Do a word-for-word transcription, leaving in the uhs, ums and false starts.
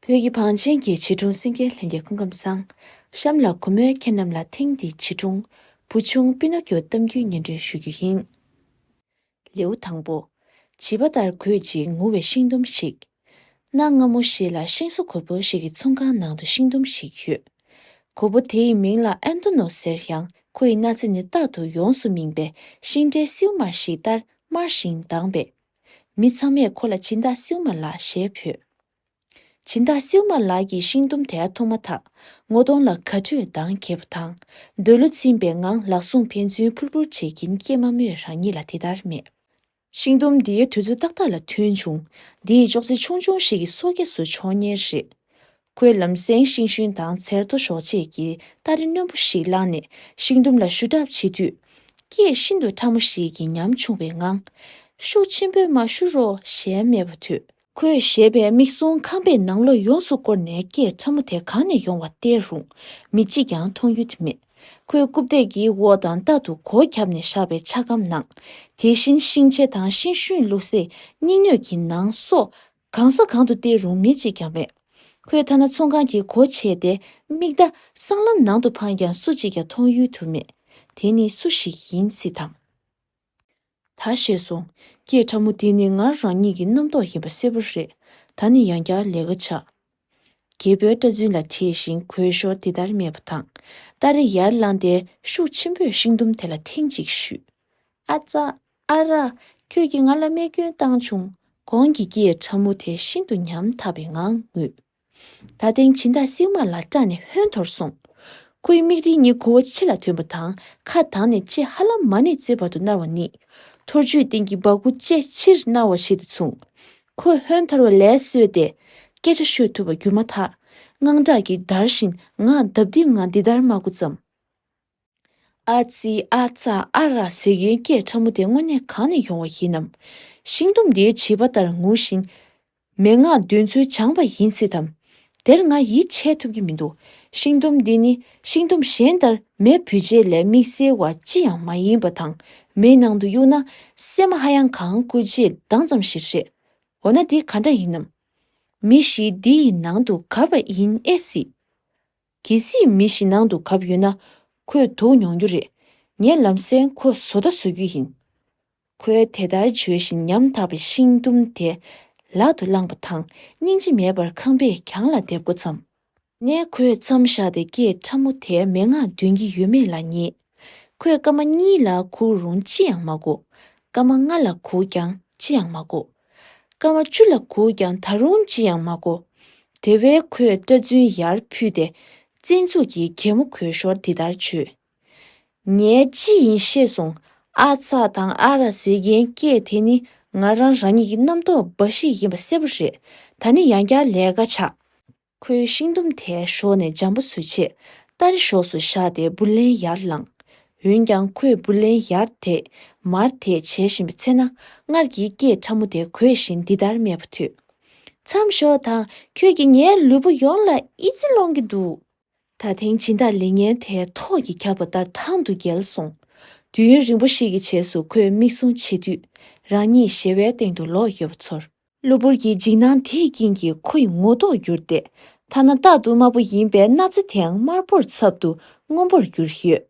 བོད་ཀྱི་བང་ཆེན་གྱི་བྱིས་སྒྲུང་གསན་མཁན་ལྷན་རྒྱས་སྐུ་ཁམས་བཟང་། གཤམ་ལ་གུས་མོས་ཁྱེད་རྣམས་ལ་ཐེངས་འདིའི་བྱིས་སྒྲུང་བུ་ཆུང་པི་ནོ་ཀྱོ་གཏམ་རྒྱུད་སྙན་སྒྲོན་ཞུ་རྒྱུ་ཡིན། ལེའུ་དང་པོ། བྱིས་པ་ལྟར་གོས་ཅིག་ངུ་བའི་ཤིང་དུམ་ཞིག །གནའ་སྔ་མོ་ཞིག་ལ་ཤིང་བཟོ་རྒོད་པོ་ཞིག་གི་ཚོང་ཁང་ནང་དུ་ཤིང་དུམ་ཞིག་ཡོད། རྒོད་པོ་དེའི་མིང་ལ་ཨན་ཏོ་ནོ་ཟེར་ཡང་ཁོ་ཡི་སྣ་རྩེ་ནི་རྟག་ཏུ་ཡོངས་སུ་སྨིན་པའི་ཤིང་འབྲས་སིལ་མར་ཞིག་ལྟར་དམར་ཞིང་དྭངས་པས། མི་ཚང་མས་ཁོ་ལ་སྦྱིན་བདག་སིལ་མ་ལགས་ཞེས་འབོད། སྦྱིན་བདག་སིལ་མ་ལགས་ཀྱིས་ཤིང་དུམ་དེ་མཐོང་མ་ཐག་ངོ་གདོང་ལ་དགའ་སྤྲོས་མདངས་སྐྱེས་པ་དང་། འདོད་བློ་ཚིམ་པའི་ངང་ལག་ཟུང་ཕན་ཚུན་ཕུར་ཕུར་བྱེད་ཀྱིན་སྐྱེས་མ་རྨོས་རང་ཉིད་ལ་དེ་ལྟར་སྨྲས། ཤིང་དུམ་འདིའི་དུས་ཚོད་ཏག་ཏག་ལ་ཐོན་བྱུང་། འདི་ཡི་ཅོག་ཙེ་ཆུང་ཆུང་ཞིག་གི་སོ་སྐྱེས་སུ་མཆོང་མཁན་རེད། ཁོས་ལམ་སེང་ཤིང་ཤུན་དང་ཚལ་ཏོ་གཞོགས་ཆས་ཀྱི་སྟ་རེ་རྣོན་པོ་ཞིག་བླངས་ནས་ཤིང་དུམ་ལ་ཞུ་གྲབས་བྱེད་དུས། སྐད་ཤིན་ཏུ་ཕྲ་མོ་ཞིག་གིས་ཉམ་ཆུང་བའི་ངང་། ཤུགས་ཆེན་པོས་མ་ཞུ་རོགས་ཞེས་སྨྲས་པ་ཐོས། ཁོས་བཞད་པའི་མིག་ཟུང་ཁང་པའི་ནང་ལོགས་ཡོངས་སུ་བསྐོར་ནས་སྐད་ཕྲ་མོ་དེ་གང་ནས་ཡོང་བ་བལྟས་རུང་མི་གཅིག་ཀྱང་མཐོང་ཡུལ་དུ་མེད། ཁོས་རྐུབ་སྟེགས་ཀྱི་འོག་དང་ལྟག་ཏུ་སྒོ་བརྒྱབ་ནས་བཞག་པའི་ཆ་སྒམ་ནང་། དེ་བཞིན་ཤིང་ཆས་དང་ཤིང་ཤུན་བླུགས་སའི་སྙིང་སྣོད་ཀྱི་ནང་སོགས་གང་ས་གང་དུ་བལྟས་རུང་མི་གཅིག་ཀྱང་མེད། ཁོས་ཐ་ན་ཚོང་ཁང་གི་སྒོ་ཕྱེས་ཏེ་མིག་མཐའ་སྲང་ལམ་ནང་དུ་འཕངས་ཀྱང་སུ་གཅིག་ཀྱང་མཐོང་ཡུལ་དུ་མེད། དེ་ནི་སུ་ཞིག་ཡིན་སྲིད་དམ། ད་ཤེས་སོང་། སྐད་ཕྲ་མོ་དེ་ནི་ང་རང་ཉིད་ཀྱི་རྣམ་རྟོག་ཡིན་པ་གསལ་པོ་རེད། ད་ནི་ཡང་བསྐྱར་ལས་ཀ་བྱ། རྒད་པོས་སྐྲ་རྫུན་ལ་བྲེས་ཤིང་གོས་ཤོར་འདི་ལྟར་སྨྲས་པ་དང་། སྟ་རེ་ཡར་བླངས་ཏེ་ཤུགས་ཆེན་པོས་ཤིང་དུམ་དེ་ལ་ཐེངས་གཅིག་གཞུས། ཨ་ཙ། ཨ་ར། ཁྱོད་ཀྱིས་ང་ལ་རྨས་སྐྱོན་བཏང་བྱུང་། གོང་གི་སྐད་ཕྲ་མོ་དེ་ཤིན་ཏུ་ཉམ་ཐག་པའི་ངང་ངུས། ད་ཐེངས་སྦྱིན་བདག་སིལ་མ་ལགས་སྐྲག་ནས་ཧོན་འཐོར་སོང་། ཁོའི་མིག་རིལ་གཉིས་མགོ་བོ་ཕྱི་ལ་ཐོན་པ་དང་ཁ་གདངས་ནས་ལྕེ་ཧ་ལམ་མ་ནེ་བཙིར་བར་དུ་མནར་བ་ནི། ཐོར་ཅུའི་སྟེང་གི་སྦ་ཁུག་ལྕེ་ཕྱིར་མནར་བ་ཞིག་ཏུ་མཚུངས། ཁོས་ཧོན་འཐོར་བ་ལས་གསོས་ཏེ། སྐད་ཆ་ཤོད་ཐུབ་པ་གྱུར་མ་ཐག་དངངས་སྐྲག་གིས་འདར་བཞིན་ངག་ལྡབ་ལྡིབ་ངང་འདི་ལྟར་སྨྲ་འགོ་བརྩམས། ཨ་ཙི། ཨ་ཙ། ཨ་ར་ཟེར་མཁན་སྐད་ཕྲ་མོ་དེ་དངོས་གནས་གང་ནས་ཡོང་བ་ཡིན་ནམ། ཤིང་དུམ་འདིའི་བྱིས་པ་ལྟར་ངུ་བཞིན། མན་ངག་འདོན་ཚུལ་སྦྱངས་པ་ཡིན་སྲིད་དམ། དེར་ང་ཡིད་ཆེས་ཐུབ་ཀྱི་མི་འདུག་ཤིང་དུམ་འདི་ནི་ཤིང་དུམ་གཞན་ལྟར་མེ་བུད་རྗེས་ལས་དམིགས་བསལ་བ་ཅི་ཡང་མ་ཡིན་པ་དང་། མེའི་ནང་དུ་གཡུགས་ན་སྲན་མ་ཧ་ཡང་གང་བསྐུལ་རྗེས་ལྡང་ཙམ་ཞིག་རེད། འོ་ན་འདི་ག་འདྲ་ཡིན་ནམ། མི་ཞིག་འདི་ཡི་ནང་དུ་གབ་པ་ཡིན་ཨེ་སྲིད། གལ་སྲིད་མི་ཞིག་ནང་དུ་གབ་ཡོད་ན། ཁོས་དོགས་མྱོང་རྒྱུ་རེད། ངས་ལམ་སེང་ཁོ་བཟོ་ལྟ་བཟོ་རྒྱུ་ཡིན། ཁོས་དེ་ལྟར་བརྗོད་བཞིན་ཉམ་ཐག་པའི་ཤིང་དུམ་དེ་ལག་ཏུ་བླངས་པ་དང་སྙིང་རྗེ་མེད་པར་ཁང་པའི་གྱང་ལ་འདེབས་འགོ་བརྩམས། ནས་ཁོས་མཚམས་བཞག་སྟེ་སྐད་ཕྲ་མོ་དེས་མན་ངག་འདོན་གྱི་ཡོད་མེད་ལ་ཉེ། ཁོས་སྐར་མ་གཉིས་ལ་སྒུག་རུང་ཅི་ཡང་མ་གོ། སྐར་མ་ལྔ་ལ་སྒུག་ཀྱང་ཅི་ཡང་མ་གོ། སྐར་མ་བཅུ་ལ་སྒུག་ཀྱང་ད་རུང་ཅི་ཡང་མ་གོ། དེ་བས་ཁོས་སྐྲ་རྫུན་ཡར་ཕུད་དེ། བཙན་ཚུགས་ཀྱིས་གད་མོ་གོས་ཞོར་འདི་ལྟར་བརྗོད། ངས་ཅི་ཡིན་ཤེས་སོང་། ཨ་ཚ་དང་ཨ་ར་ཟེར་མཁན་སྐད་དེ་ནི་ང་རང་རང་ཉིད་ཀྱི་རྣམ་རྟོག་འབའ་ཞིག་ཡིན་པ་གསལ་པོ་རེད། ད་ནི་ཡང་བསྐྱར་ལས་ཀ་བྱ། ཁོས་ཤིང་དུམ་དེ་གཞོགས་ནས་འཇམ་པོ་བཟོ་ཆེད། སྟ་རེ་གཞོགས་སུ་བཞག་སྟེ་འབུར་ལེན་ཡར་བླངས། འོན་ཀྱང་ཁོས་འབུར་ལེན་ཡར་དེད་མར་དེད་བྱེད་བཞིན་པའི་ཚེ་ན། སྔར་གྱི་སྐད་ཕྲ་མོ་དེ་གོས་བཞིན་འདི་ལྟར་སྨྲས་པ་ཐོས། མཚམས་ཞོག་དང་། ཁྱོད་ཀྱིས་ངའི་ལུས་པོ་ཡོངས་ལ་ཨེ་ཙི་སློང་གི་འདུག་ད་ཐེངས་སྦྱིན་བདག་ལེན་མཁན་དེ་ཐོག་གིས་ཁྱབ་པ་ལྟར་ཐང་དུ་བརྒྱལ་སོང་། དུས་ཡུན་རིང་པོ་ཞིག་གི་རྗེས་སུ་ཁོས་མིག་ཟུང་ཕྱེ་དུས། རང་ཉིད་ཞལ་བའི་སྟེང་དུ་ལོག་ཡོད་པ་ཚོར། གློ་བུར་གྱི་འཇིགས་སྣང་དེའི་རྐྱེན་གྱིས་ཁོ་ཡི་ངོ་ཐོག་འགྱུར་ཏེ། ཐ་ན་རྟག་ཏུ་དམར་པོ་ཡིན་པའི་སྣ་རྩེ་དེའང་དམར་པོར་ཚབ་ཏུ་སྔོན་པོར་གྱུར་ཡོད།